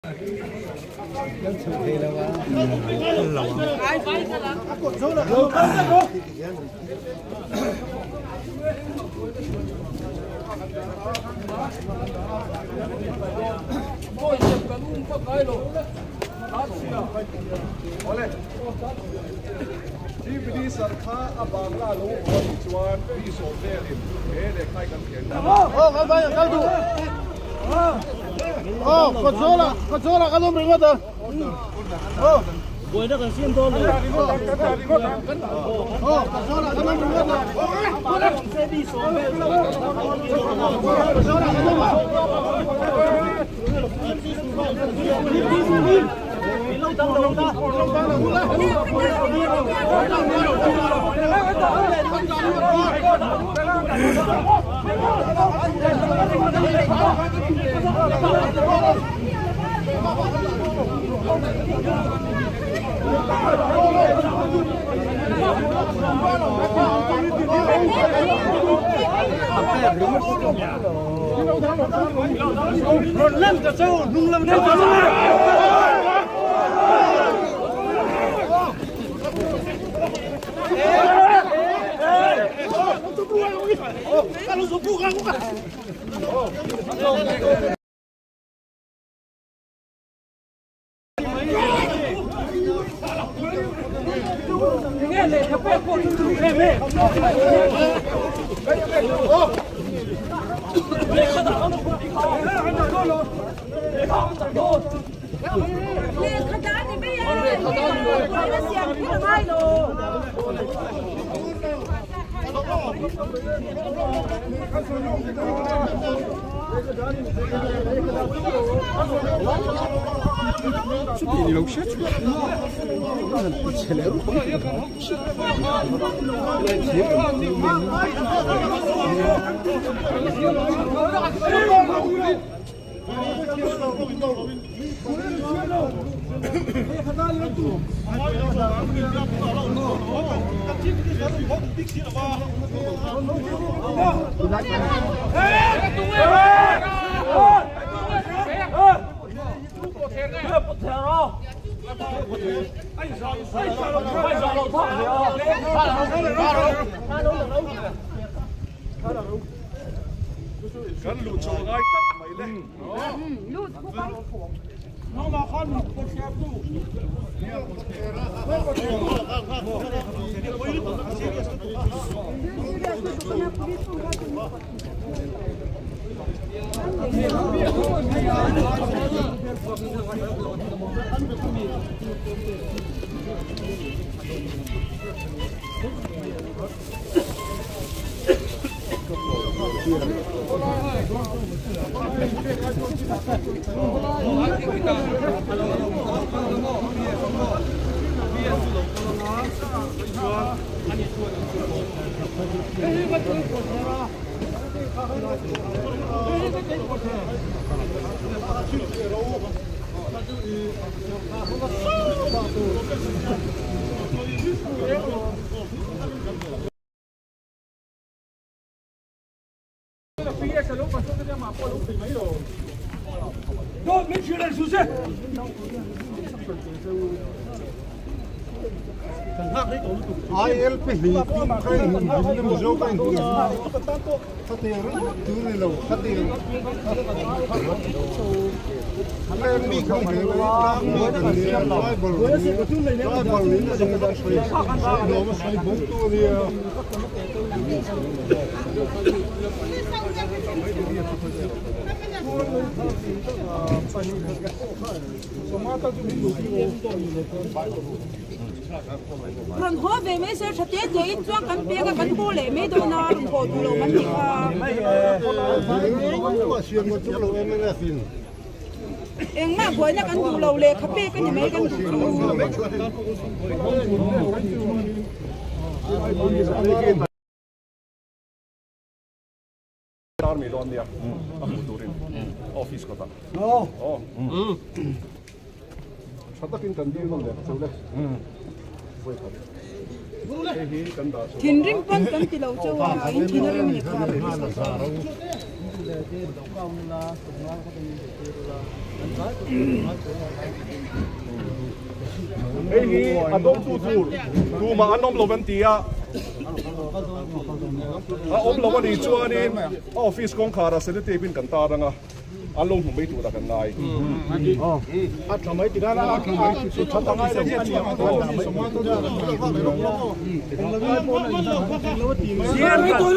Chief Minister kha a bangla lo haw a nih chuan mi sawm velin he lehkha hi kan thian ta a. Kan luh chho ngai tlat mai le. Rawn haw ve mai sir tha te te in chuan kan pek a kan haw leh mai dawn a rawn haw duh lo man tih kha. Engmah buaina kan duh lo lehkha pek a ni mai kan duh chu. Army dawn nia a hmuh turin office kawtah aw tha takin kan dil nawn leh ka cheu le hei hi kan dah chhuah Thinrim pawn kan ti lo cheu a, in thin a rim ni kha. Hei hi a dawngtu tur tumah an awm lo an ti a, a awm lo a nih chuanin a office kawngkharah sellotape in kan tar ang a, an lo hmu mai turah kan ngai.